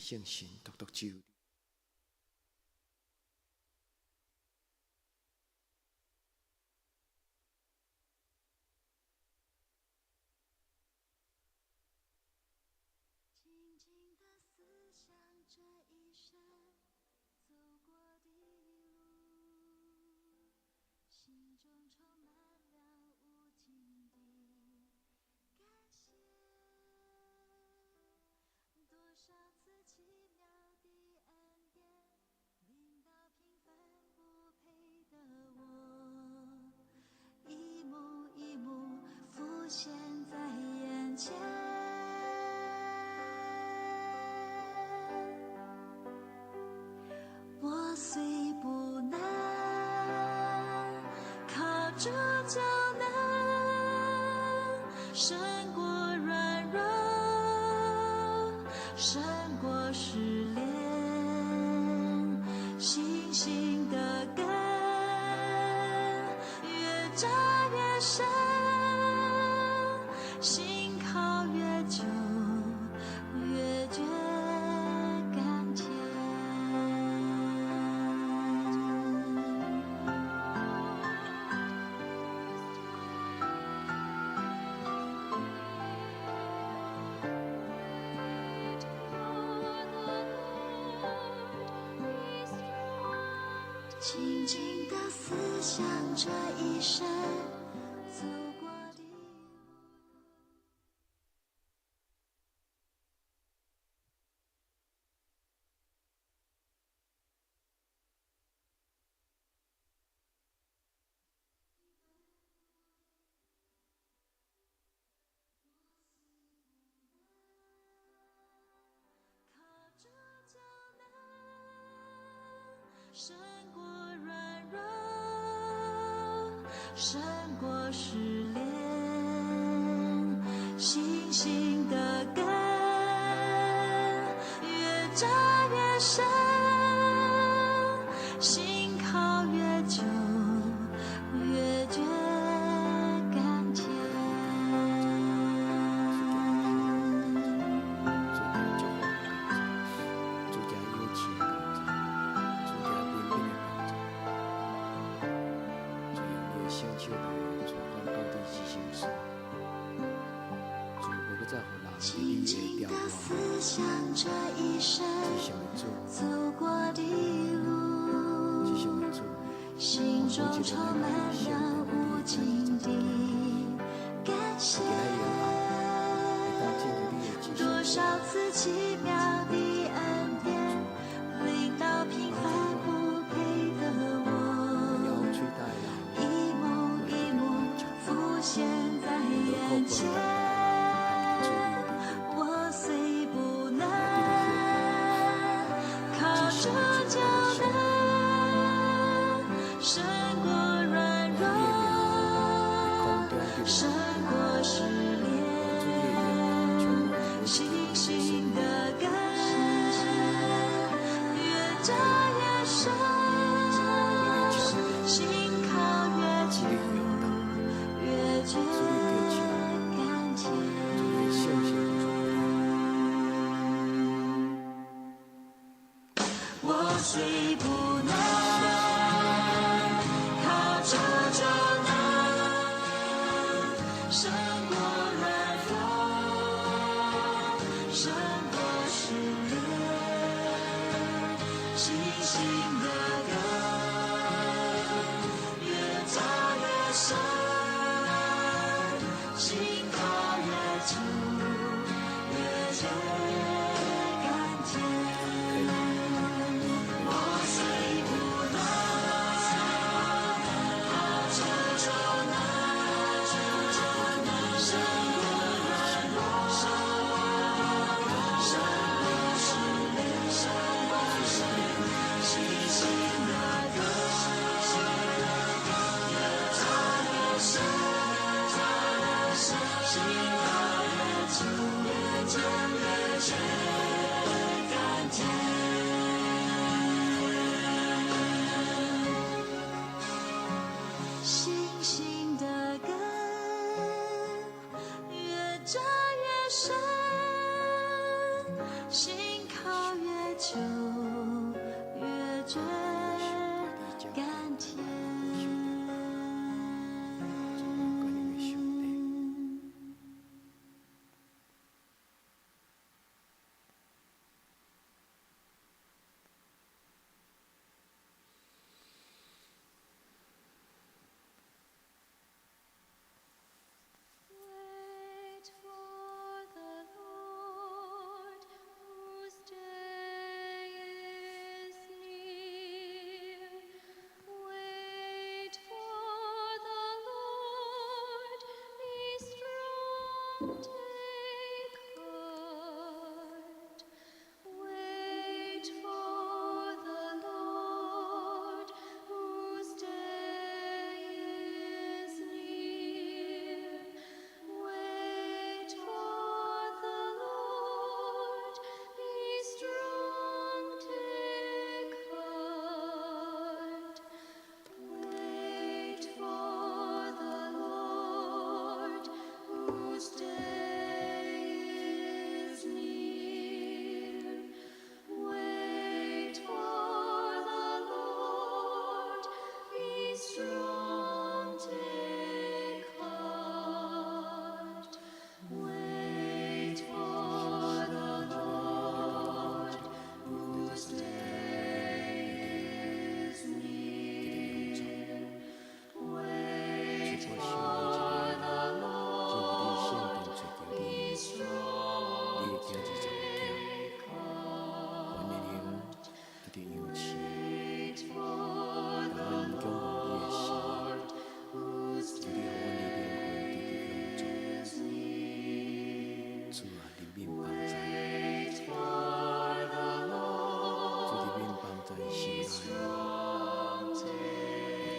聖神獨獨只有。靜靜的思想這一生走過的路，心中充滿了無盡的感謝。多少次奇妙的恩典，臨到平凡不配的我，一幕一幕浮現在眼前。我雖不能，靠主就能勝過軟弱，勝過試煉，信心的根越扎越深，信靠越久越覺甘甜。靜靜的思想這一生走過的路。靠主就能勝過軟弱，勝過試煉，信心的根越扎越深，信靠越久越覺甘甜。主聽祝福的感謝，主聽勇氣的感謝，主聽憐憫的感謝，主用你的聖手來帶阮到你至聖所，主無閣再予人佇靜你的靜調的思外，想這一生至聖的主，走過的路，至聖的主，心中充滿了無盡的感謝。今仔日會當進入你的至聖多少所，次奇妙的恩典，臨到平凡不配的我，搖喙帶人，一幕一幕浮現在眼前。我雖不能，靠主就能勝過軟弱，勝過試煉，信心的根越扎越深，信靠越久越覺甘甜。主的聖神無所不在。我雖不能，靠主就能勝過軟弱，勝過試煉，信心的根越扎越深，信靠越久越覺甘甜。我雖求越覺甘甜。主，阮的上帝。 Wait for the Lord, whose day is near. Wait for the Lord, be strong, take heart. Wait for the Lord, whose day is near. Wait for the Lord, be strong, take heart. Wait for the Lord, whose day is near. Wait for the Lord, be strong, take heart. Wait for the Lord, whose day is near. Wait for the Lord, be strong, 你的囝兒就會驚， take 阮的靈得著勇氣， Wait for 但阮仰望你的時， Lord, whose 求你予阮的靈魂得著勇壯。 is near. 主啊，憐憫幫助， Wait for the Lord, 主憐憫幫助心內有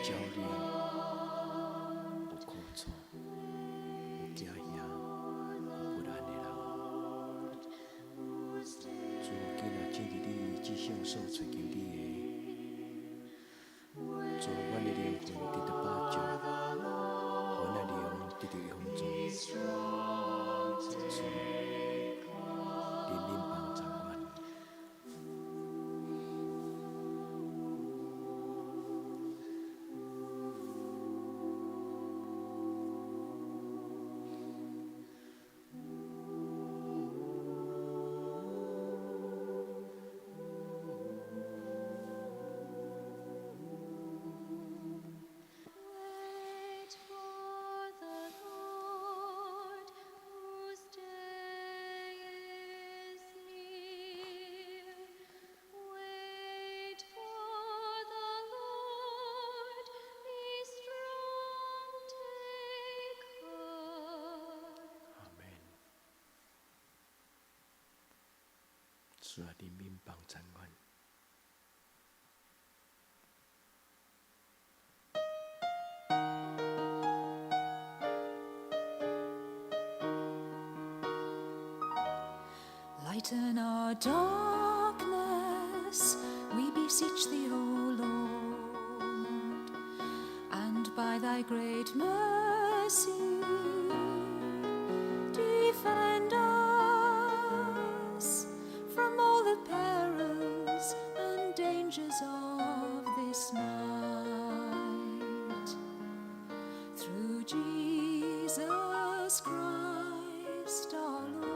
焦慮、有苦楚、有驚嚇、有不安的人。 whose 主，今仔進入你至聖所揣求你的，主，阮的靈魂得著飽足，予阮的靈得著勇壯。主，憐憫幫助阮。 Wait for the Lord, whose day is near. Wait for the Lord, be strong, take heart. 阿門。主啊，憐憫幫助阮。 Lighten our darkness, we beseech thee, O Lord, and by thy great mercy defend us from all the perils and dangers of this night. Through Jesus Christ our Lord.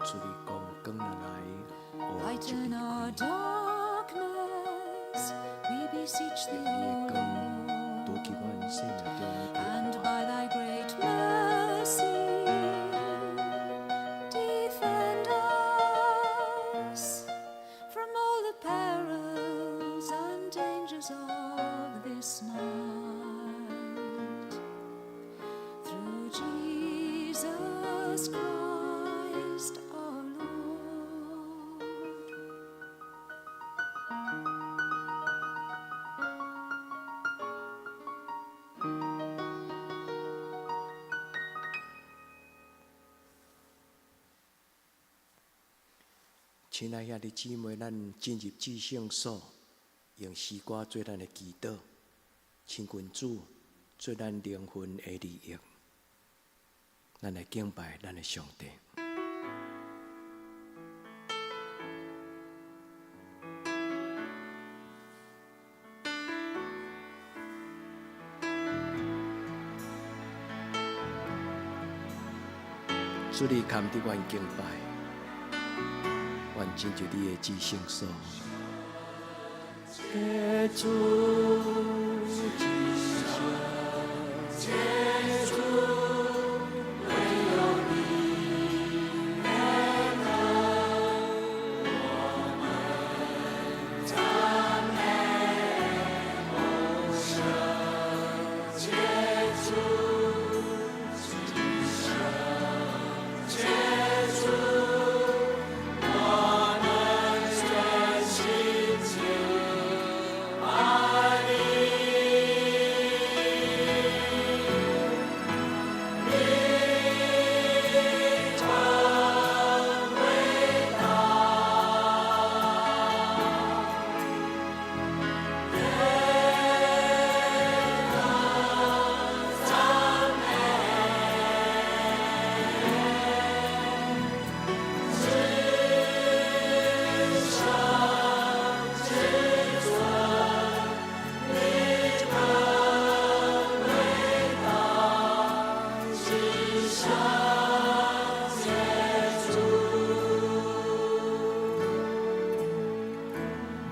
主你講光若來，黑暗就 Lighten 離 our 開。 darkness, we beseech 用 thee, 你的 O 光，除去阮生命中的 And 黑暗。 by thy great mercy, defend us from all the perils and dangers of this night. Through Jesus Christ our Lord. 親愛兄弟姊妹，咱進入至聖所，用詩歌做咱的祈禱，親近主，做咱靈魂的利益。咱來敬拜咱的上帝。主，你堪得阮敬拜，阮進入你的至聖所。主，主，唯有你配得我們讚美豐盛，主，主，我們全心敬拜你。你真偉大，配得讚美，至聖至尊，你真偉大，至聖潔主，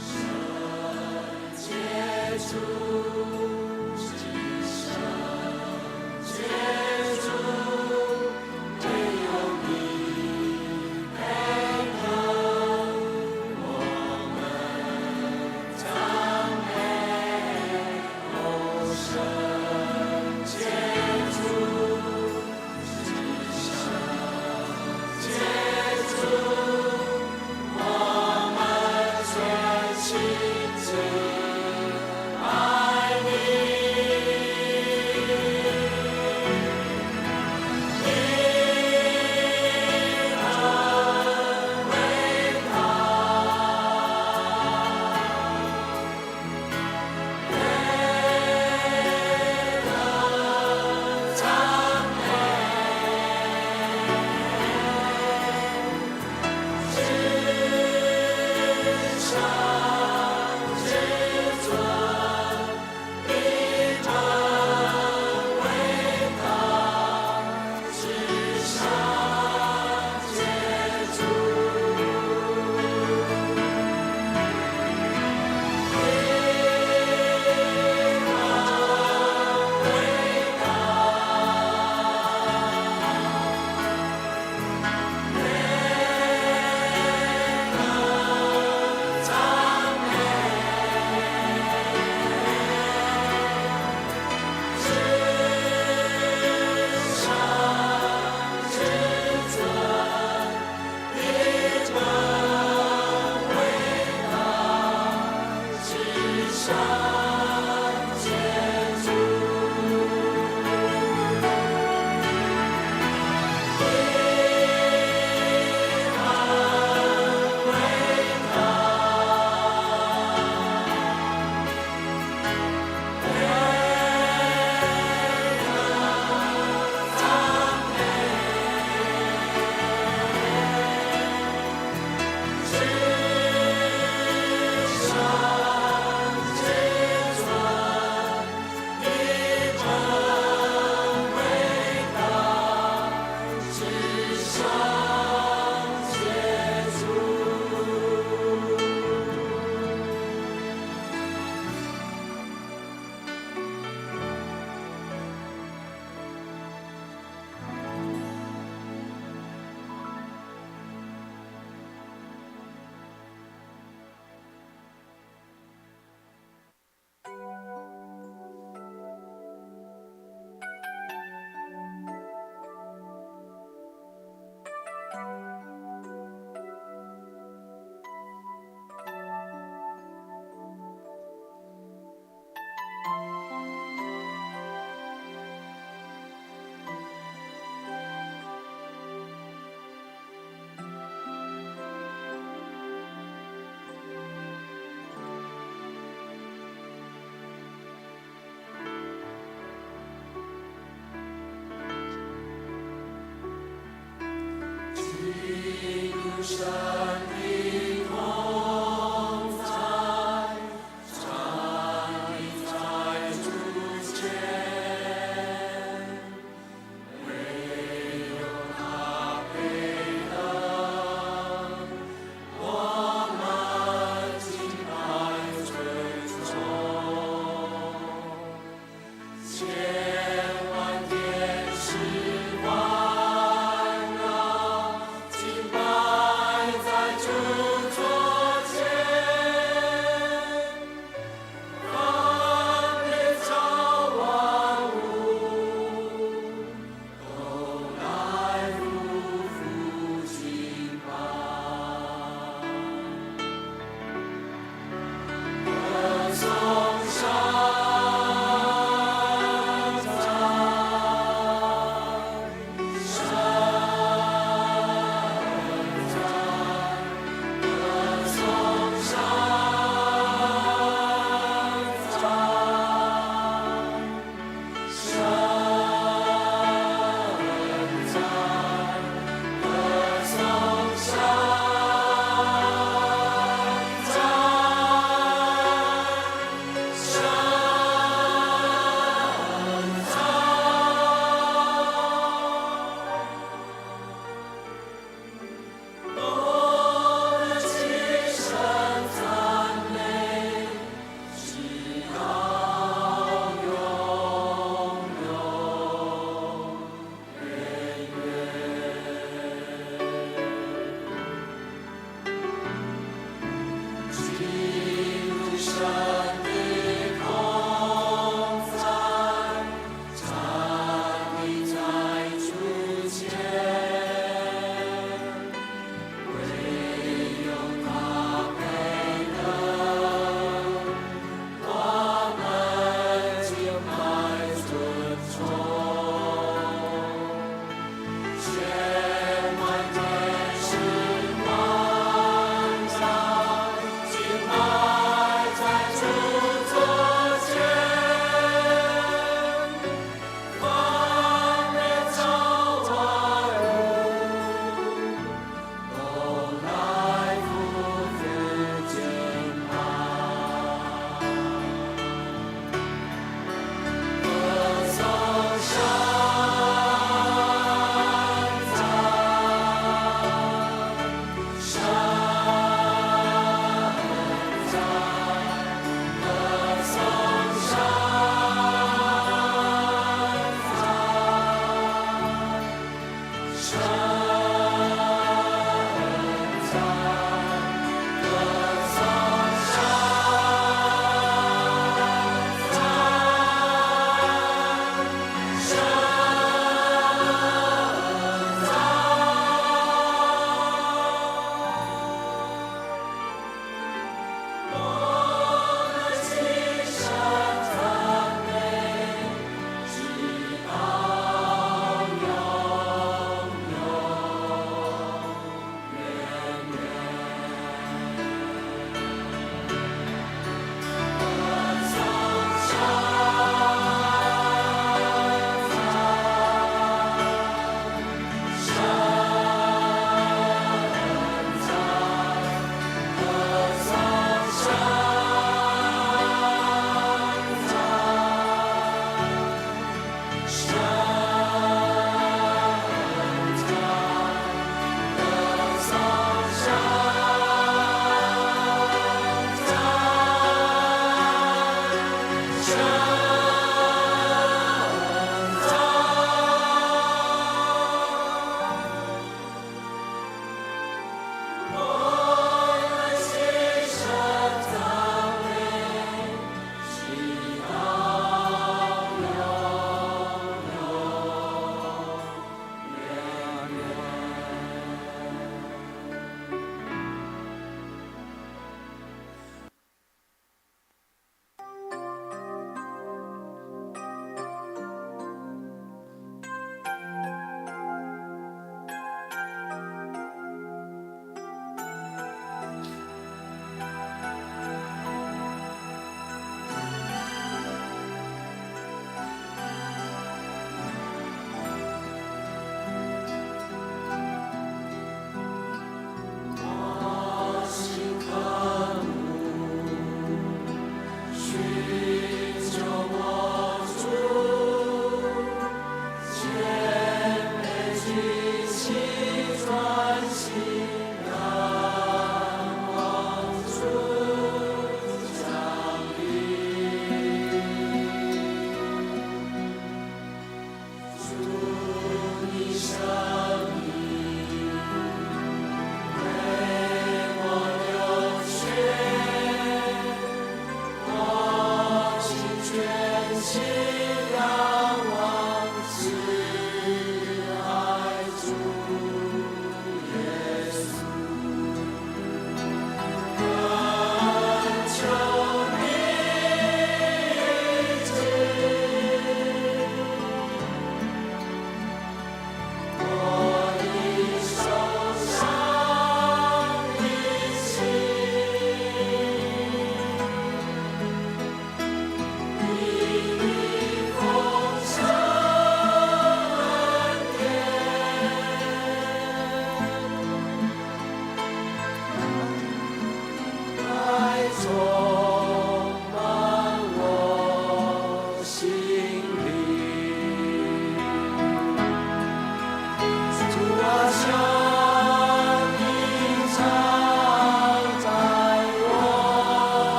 聖潔主，至聖潔主，唯有你配得我們讚美豐盛，潔主，至聖潔主，我們全心敬拜你。你真偉大，配得讚美，至聖至尊，你真偉大，至聖潔主。你真偉大，配得讚美，至聖至尊，你真偉大，至聖潔主。你真偉大，配得讚美，至聖至尊，你真偉大，至聖潔主。神的同在，站立在主前，唯有他配得我們敬拜尊崇。千萬天使環繞，敬拜在主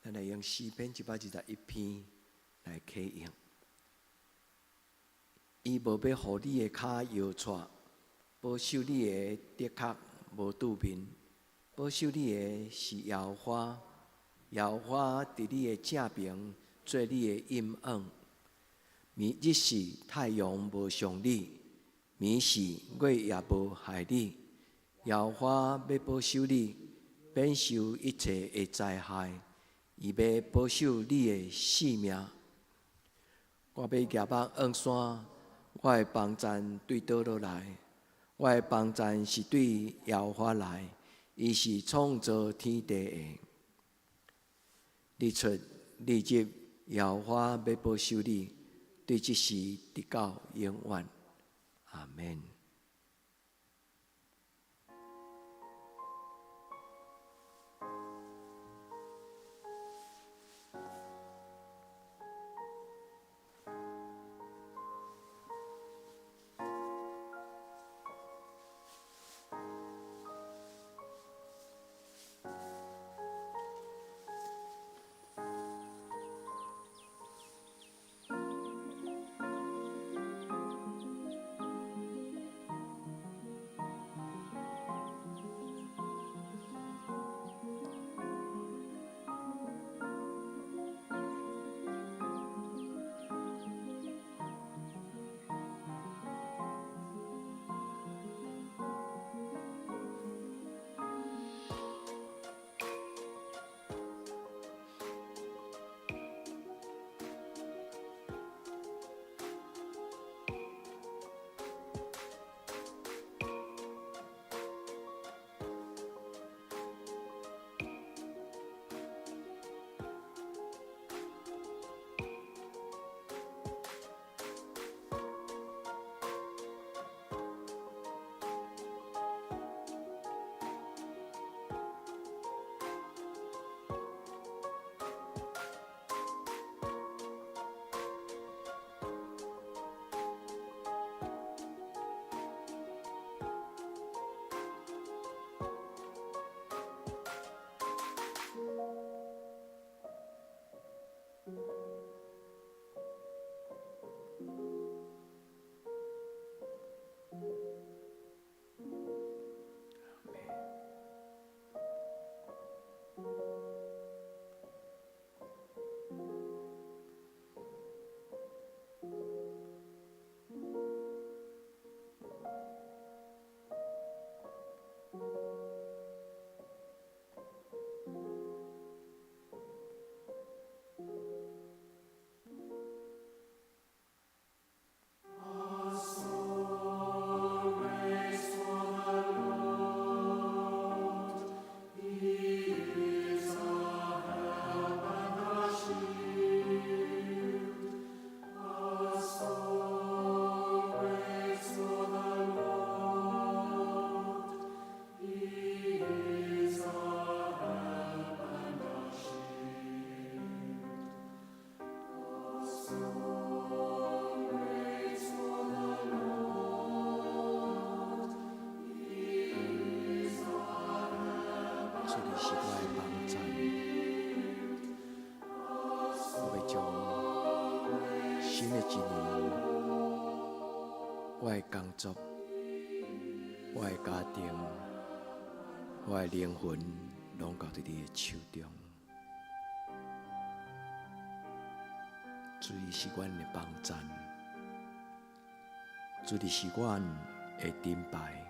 咱來用詩篇121篇來啟應。伊無欲予你的跤搖掣，保守你的竹殼無拄面，保守你的是耶和華，耶和華佇你的正爿做你的蔭影。暝日時太陽無傷你，暝時月也無害你。耶和華欲保守你，免受一切的災害，伊欲保守你的性命。我欲舉目向山，我的幫贊對佗落來？我的幫贊是對耶和華來，伊是創造天地的。日出日入，耶和華欲保守你，對這時直到永遠。阿門。主你是我的幫贊，我欲將新的一年，我的工作，我的家庭，我的靈魂，攏交佇你的手中。主你是阮的幫贊，主你是阮的盾牌。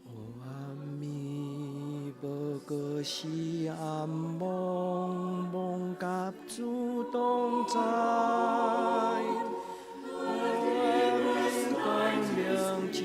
黑暗暝，無過是暗暝，夢佮主同在，黑暗光明就入。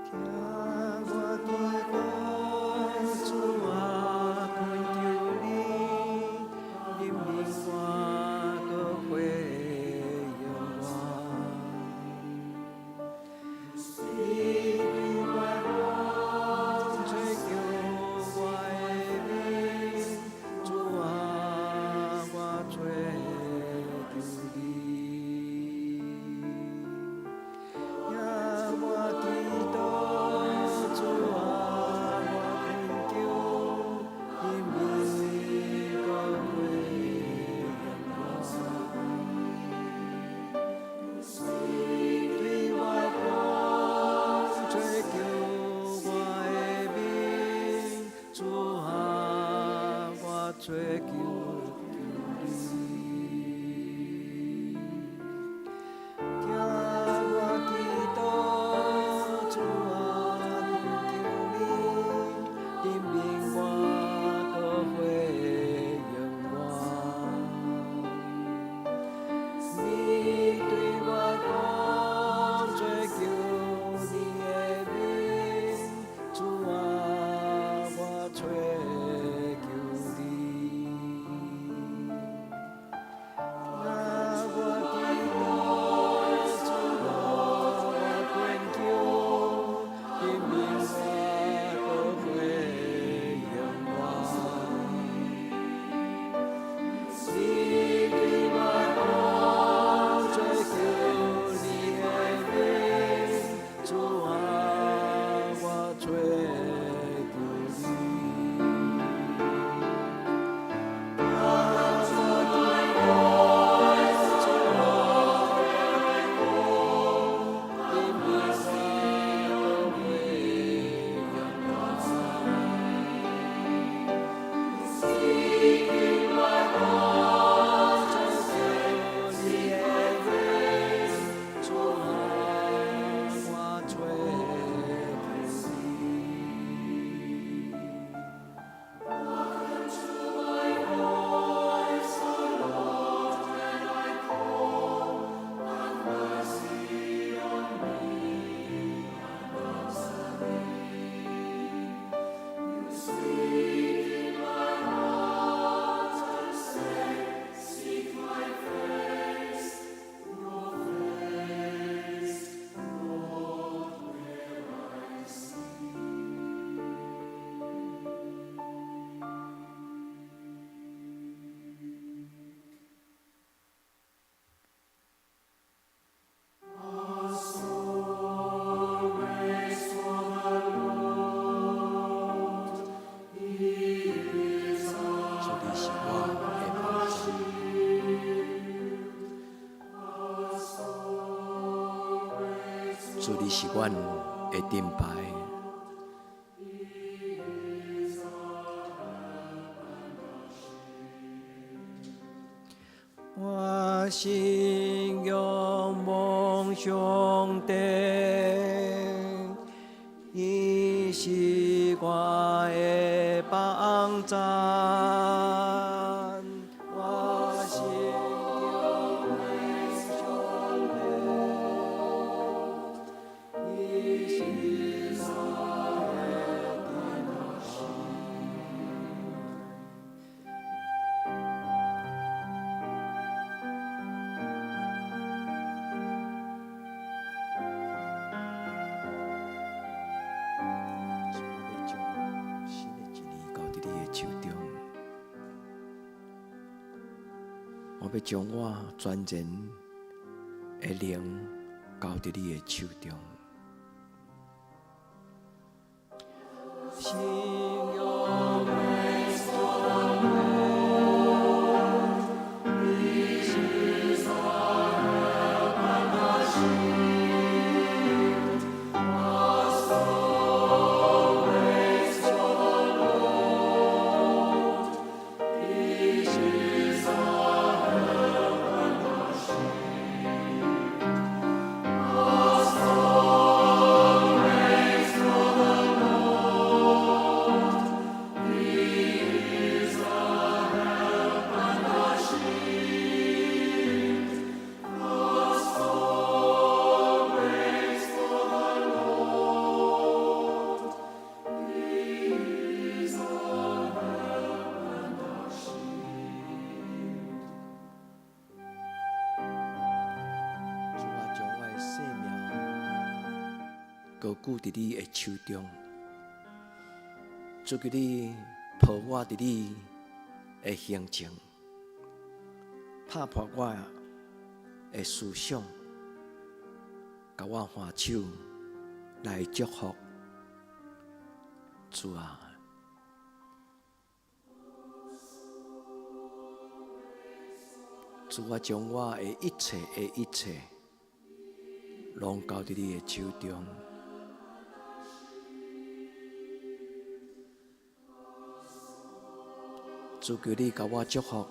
聽我祈禱，主啊，懇求你，憐憫我，閣回應我。你對我講，追求我的面，主啊，我追求你。聽我祈禱，主啊，我懇求，憐憫閣回應我。對我講，追求我的面，主啊，我追求你。聽我祈禱，主啊，懇求你，憐憫我，閣回應我。你對我講，追求你的面，主啊，我追求你。聽我祈禱，主啊，我懇求，憐憫我，閣回應我。你對我講，追求你的面，主啊，我追求你。聽我祈禱，主啊，憐憫我，閣回應我。你對我講，追求你的面，主啊，我追求你。主你是我的幫助，主你是阮的盾牌。我心仰望上帝，伊是我的幫贊。我心仰望上帝，伊是我的盾牌。主，我欲將新的一年交佇你的手中，我欲將我全人的靈交佇你的手中。心仰望上帝，伊是我的幫助。高舉佇你的手中，主求你抱我佇你的胸前，拍破我的思想，共我挽手來祝福。主啊！主，我將我的一切的一切，攏交佇你的手中。主求你共我祝福，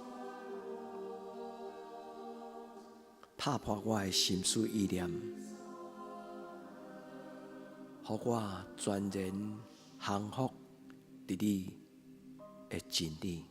拍破我的心思意念，予我全然降服佇你的真理。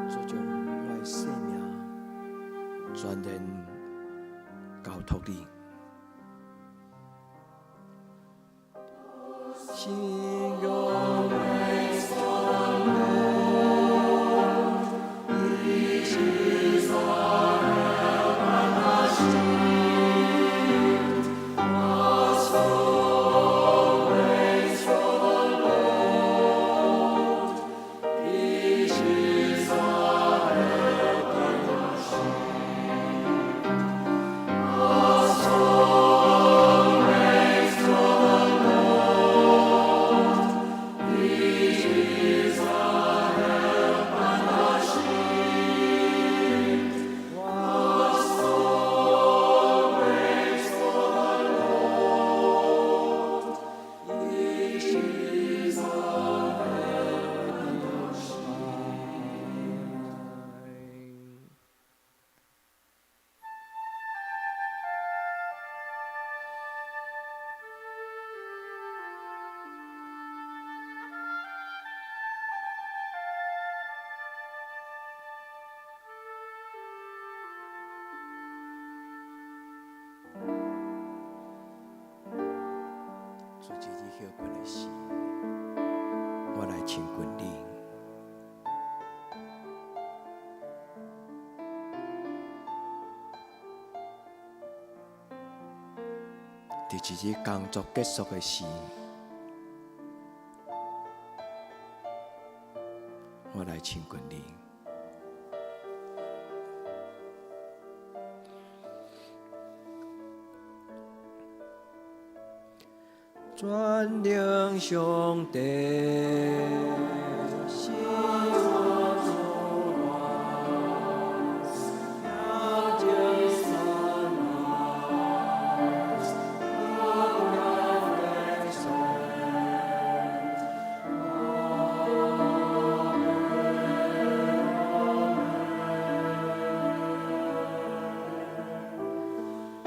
主將我的生命全然交託你。信仰的上帝，伊是我的磐石，我心的上帝，伊是我的磐石，我心的上帝，伊是我的磐石，我心的上帝，伊是我的磐石。主，這日歇睏的時，我來親近你。佇一日工作結束的時，我來親近你。全能上帝是我主王，耶路撒冷，永遠的神。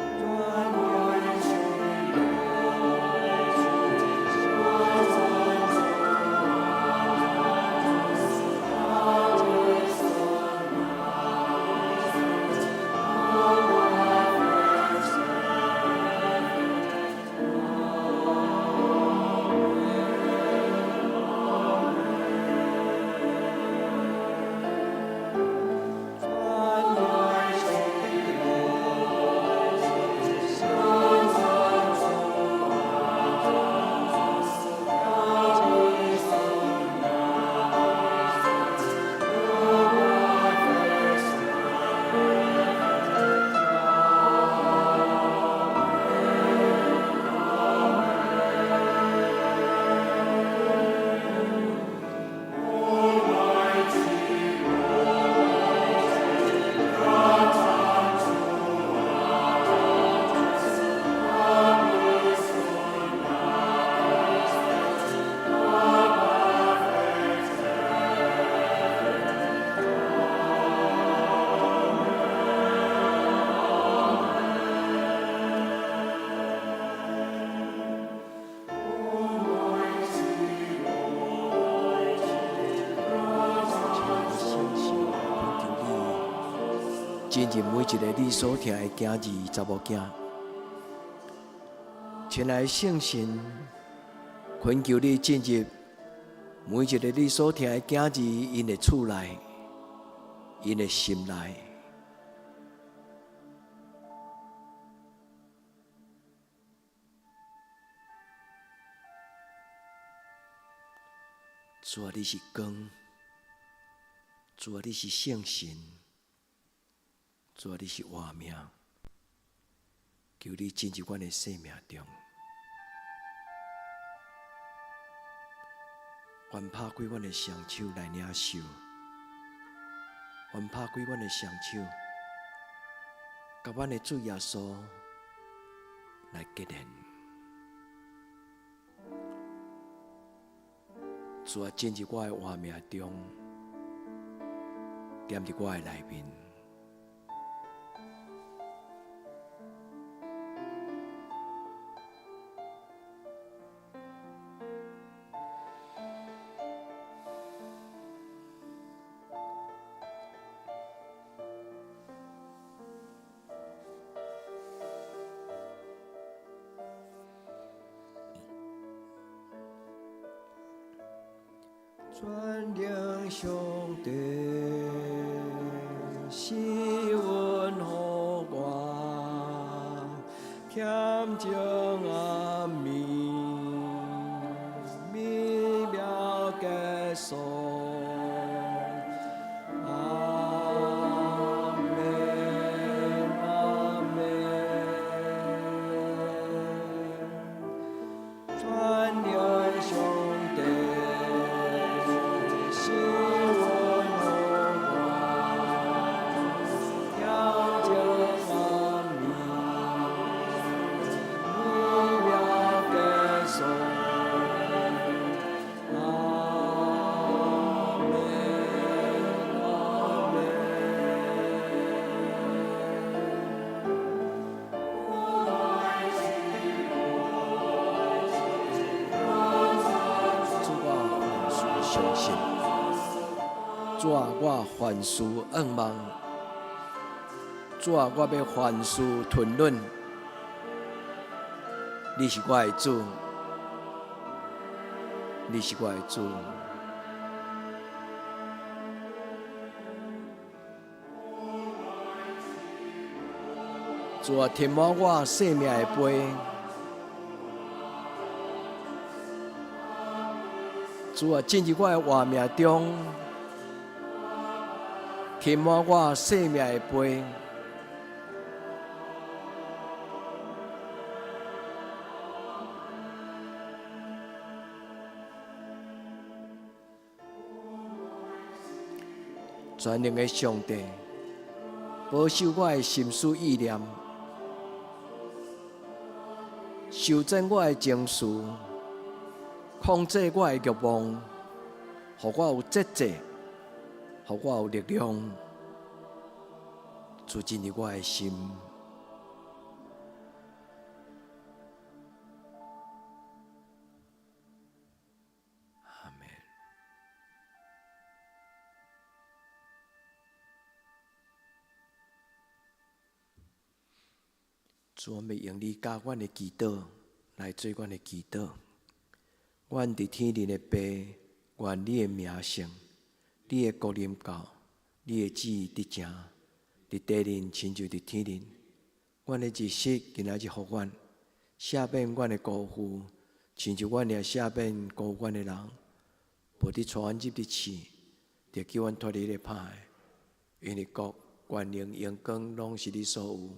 全能上帝。進入每一个你所疼的囝兒、查某囝。親愛的聖神，懇求你進入每一个你所疼的囝兒，𪜶的厝內，𪜶的心內。主啊，你是光；主啊，你是聖神；主啊，你是活命。求你進入阮的生命中，願拍開阮的雙手來領受，願拍開阮的雙手，共阮的主耶穌來結連。主啊，進入我的活命中，踮佇我的內面。全能上帝施恩予我，恬靜暗暝，美妙結束。阿們，阿們。全能上帝施恩予我，恬靜暗暝，美妙結束。阿們，阿們。主，我凡事相信；主啊，我凡事仰望；主啊，我欲凡事吞忍。你是我的主，你是我的主。主啊，填滿我生命的杯。主啊，進入我的活命中，填滿我生命的杯。全能的上帝，保守我的心思意念，修正我的情緒，控制我的欲望，予我有節制，予我有力量，主進入我的心。阿們。主，我欲用你教阮的祈禱來做阮的祈禱。阮佇天頂的父，願你的名聖，你的國臨到，你的旨意得成，佇地面親像佇天頂。阮的日食今仔日予阮，赦免阮的辜負，親像阮也赦免辜負阮的人。無得帶阮入去試，著救阮脫離彼個歹的。因為國、權能、榮光，攏是你所有，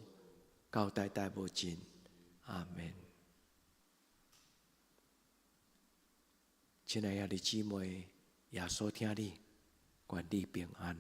到代代無盡。阿們。親愛的兄弟姊妹，耶穌疼你，願你平安。